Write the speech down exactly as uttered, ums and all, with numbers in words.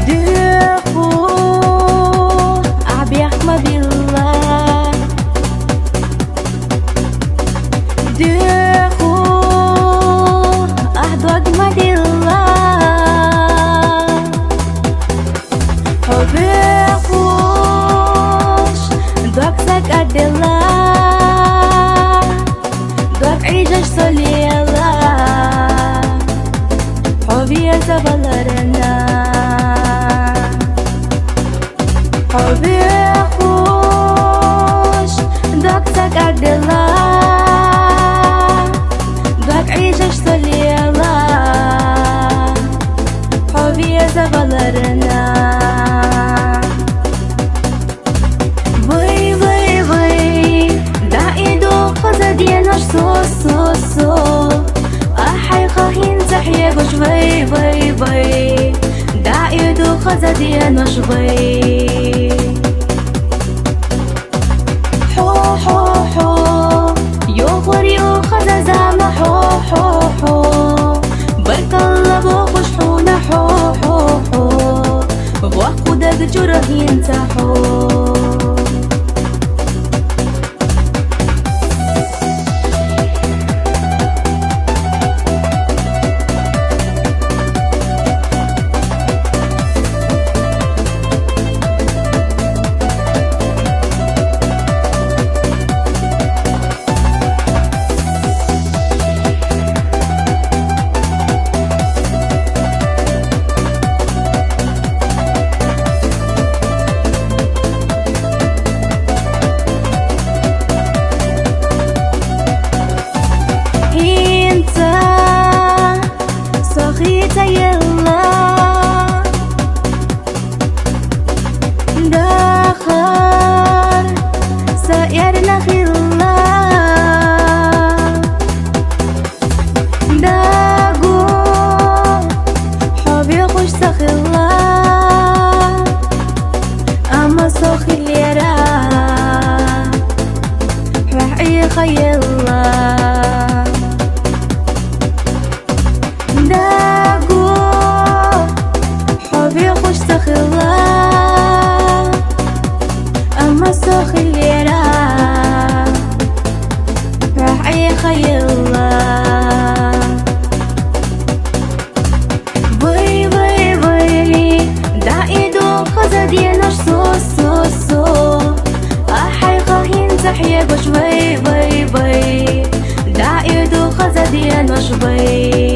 Деху, абяхма билла. Деху, ахдогма билла. Хьо вехуш, дог сакъадилла. Дог гӀижаш солела, хьо веза валарна. Хьо вехуш, дог сакъадилла. Дог гӀижаш солела, хьо веза валарна. Вай, вай, вай, даиду хаза денош со, со, со. Ахьай хахин захьегуш, вай, вай, вай, даиду хаза денош, вай. Хьо, хьо, хьо, йохур ю хаза зама, хьо, хьо, хьо. Баркалла бохуш хьуна, хьо, хьо, хьо. Вахъу даг чура хинца хьо. Хинца сохица елла, дахар саерна хилла. Дагу, хьо вехуш сахилла, амма сохилера хьо гӀехаелла. Дагу, хьо вехуш сахилла, амма сохилера хьо гӀехаелла. Вай, вай, вай, даиду хаза денош со, со, со. Ахьай хахин захьегуш, вай, вай, вай, даиду хаза денош, вай.